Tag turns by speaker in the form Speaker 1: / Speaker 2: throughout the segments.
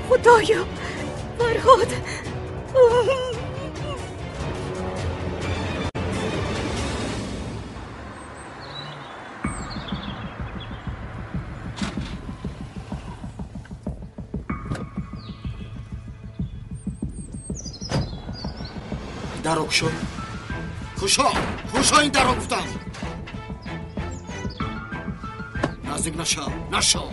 Speaker 1: Худоё, Фарҳод.
Speaker 2: Даро кушо. Кушо, кушо ин даро гуфтам. Наздик нашав, нашав.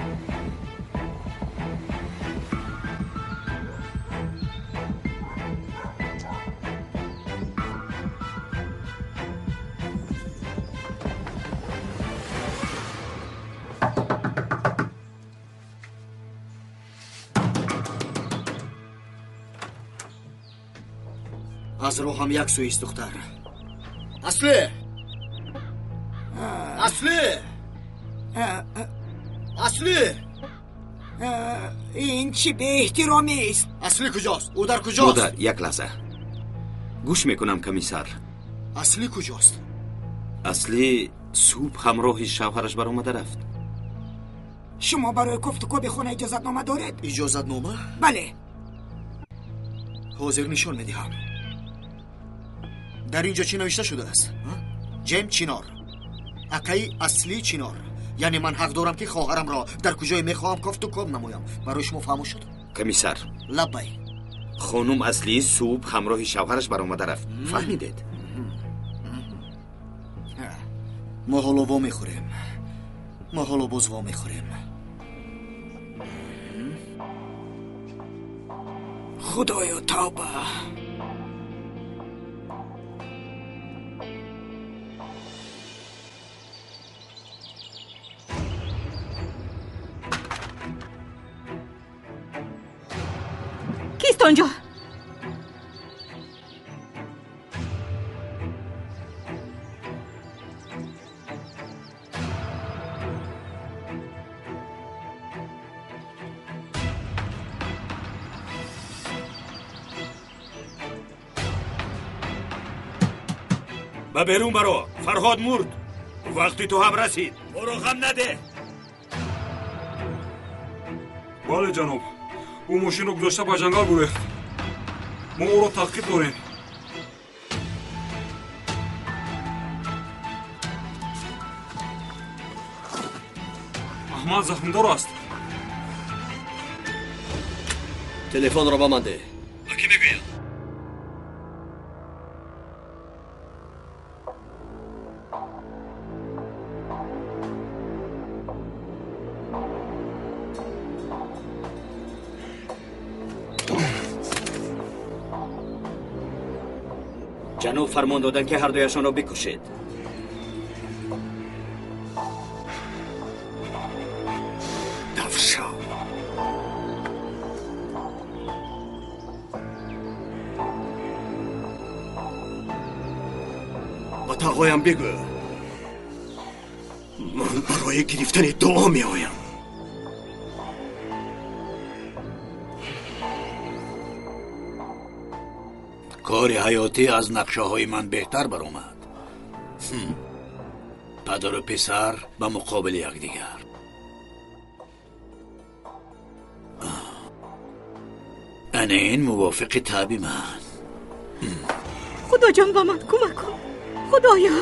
Speaker 2: Аз роҳам як сӯист, духтар. Аслӣ! Аслӣ! Аслӣ!
Speaker 3: Ин чӣ беэҳтиромист?
Speaker 2: Аслӣ куҷост? Ӯ дар куҷост?
Speaker 4: Модар, як лаҳза. Гӯш мекунам, комиссар.
Speaker 2: Аслӣ куҷост?
Speaker 4: Аслӣ субҳ ҳамроҳи шавҳараш баромада рафт.
Speaker 3: Шумо барои кофтукоби хона иҷозатнома доред?
Speaker 2: Иҷозатнома?
Speaker 3: Бале.
Speaker 2: Ҳозир нишон медиҳам. Дар ин ҷо чӣ навишта шудааст? Ҷем Чинор, акаи Аслӣ Чинор. Яъне ман ҳақ дорам, ки хоҳарамро дар куҷое мехоҳам кофту коб намоям. Барои шумо фаҳмо шуд?
Speaker 4: Комиссар.
Speaker 2: Лаббай.
Speaker 4: Хонум Аслӣ субҳ ҳамроҳи шавҳараш баромада рафт. Фаҳмидед?
Speaker 2: Мо ҳоло во мехӯрем. Мо ҳоло боз во мехӯрем.
Speaker 3: Худоё, тавба.
Speaker 1: Кист онҷо?
Speaker 5: Ба берун баро, Фарҳод мурд. Вақти ту ҳам расид. Моро ғам надеҳ.
Speaker 6: Бале, ҷаноб. Ӯ мошинро гузошта ба ҷангал гурехт. Мо ӯро таҳқиқ дорем. Аҳмад захмдор аст.
Speaker 7: Телефонро ба ман деҳ.
Speaker 6: Ба кӣ мегӯям?
Speaker 4: Ҷаноб фармон доданд, ки ҳардуяшонро бикушед.
Speaker 3: Давшав.
Speaker 7: Ба тағоям бигӯ, ман барои гирифтани дуо меоям.
Speaker 5: Кори ҳаётӣ аз нақшаҳои ман беҳтар баромад. Падару писар ба муқобили якдигар. Ана ин мувофиқи таби ман.
Speaker 1: Худоҷон, ба ман кӯмак кун. Худоё.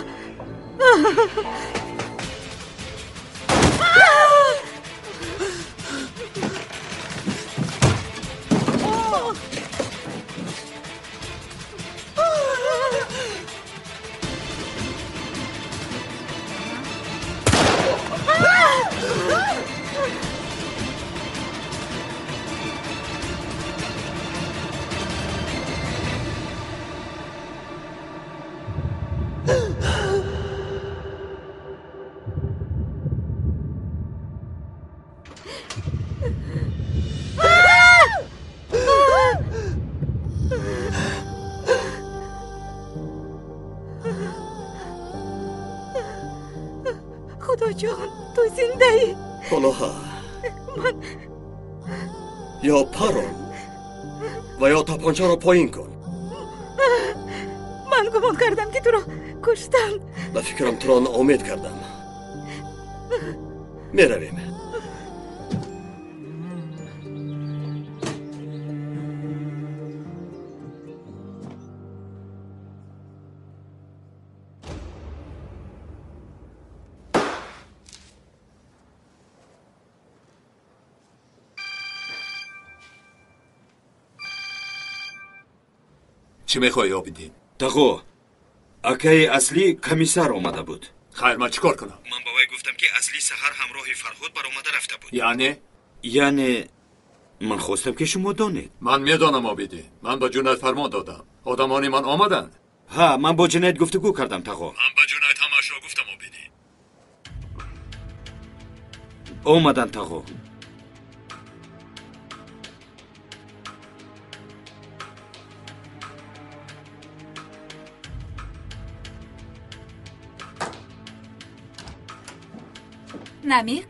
Speaker 1: Худоҷон, ту зиндаӣ.
Speaker 7: Ҳоло ҳа.
Speaker 1: Ман
Speaker 7: ё парон ва ё тапончаро поин кун.
Speaker 1: Ман гумон кардам, ки туро куштанд.
Speaker 7: Ба фикрам, туро ноумед кардам. Меравем.
Speaker 5: Чӣ мехоҳӣ, Обидин?
Speaker 4: Тағо, акаи Аслӣ комиссар омада буд.
Speaker 5: Хайр, ман чӣ кор кунам?
Speaker 4: Ман ба вай гуфтам, ки Аслӣ саҳар ҳамроҳи Фарҳод баромада рафта буд.
Speaker 5: Яъне?
Speaker 4: Яъне ман хостам, ки шумо донед.
Speaker 5: Ман медонам, Обидин. Ман ба Ҷунайд фармон додам. Одамони ман омаданд.
Speaker 4: Ҳа, ман бо Ҷунайд гуфтугӯ кардам, тағо.
Speaker 5: Ман ба Ҷунайд ҳамаашро гуфтам, Обидин.
Speaker 4: Омаданд, тағо.
Speaker 8: Намиқ,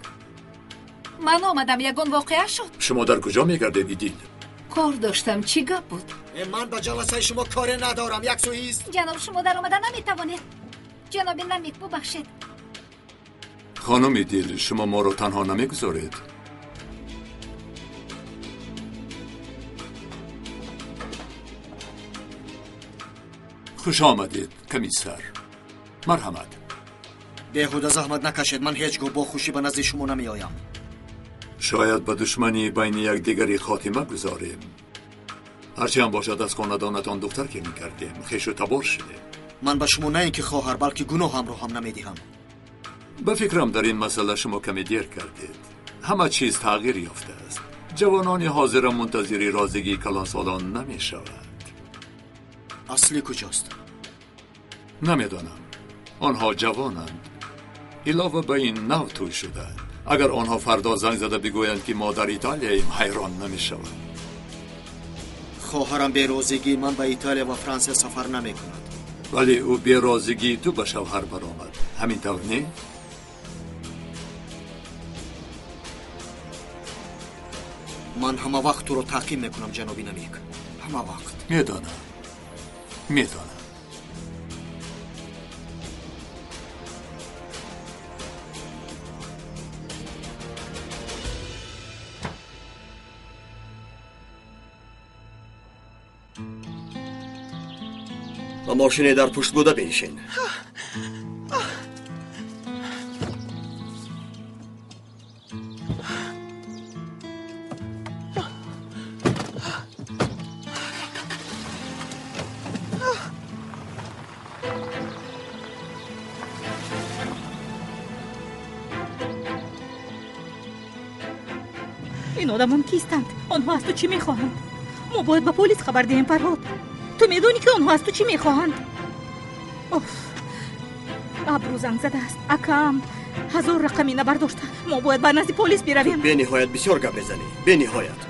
Speaker 8: ман омадам, ягон воқеа шуд?
Speaker 5: Шумо дар куҷо мегардед, Идил?
Speaker 8: Кор доштам, чӣ гап буд?
Speaker 2: Ман ба ҷаласаи шумо коре надорам, як сӯист.
Speaker 8: Ҷаноб, шумо даромада наметавонед. Ҷаноби Намиқ, бубахшед.
Speaker 5: Хонум Идил, шумо моро танҳо намегузоред. Хуш омадед, комиссар. Марҳамат.
Speaker 2: Беҳуда заҳмат накашед, ман ҳеҷ гоҳ бо хушӣ ба назди шумо намеоям.
Speaker 5: Шояд ба душманӣ байни якдигарӣ хотима гузорем. Ҳарчи ҳам бошад, аз хонадонатон духтар келин кардем, хешу табор шудем.
Speaker 2: Ман ба шумо на ин ки хоҳар, балки гуноҳамро ҳам намедиҳам.
Speaker 5: Ба фикрам, дар ин масъала шумо каме дер кардед. Ҳама чиз тағйир ёфтааст. Ҷавонони ҳозира мунтазири розигии калонсолон намешаванд.
Speaker 2: Аслӣ куҷост?
Speaker 5: Намедонам. Онҳо ҷавонанд. Илова ба ин, нав тӯй шудаанд. Агар онҳо фардо занг зада бигӯянд, ки мо дар Италияем, ҳайрон намешаванд.
Speaker 2: Хоҳарам берозигии ман ба Италия ва Франсия сафар намекунад.
Speaker 5: Вале ӯ берозигии ту ба шавҳар баромад. Ҳамин тавр не?
Speaker 2: Ман ҳама вақт туро таъқиб мекунам, ҷаноби Намик. Ҳама вақт.
Speaker 5: Медонам. Медонам.
Speaker 7: Ба мошине дар пушт буда биншин.
Speaker 1: Ин одамон кистанд? Онҳо аз ту чӣ мехоҳанд? Мо бояд ба полис хабар диҳем, Фарҳод. Ту медонӣ, ки онҳо аз ту чӣ мехоҳанд? Оф, Абру занг задааст. Акам ҳазор рақами набардошта. Мо бояд ба назди полис биравем.
Speaker 7: Бениҳоят бисёр гап мезанӣ, бениҳоят.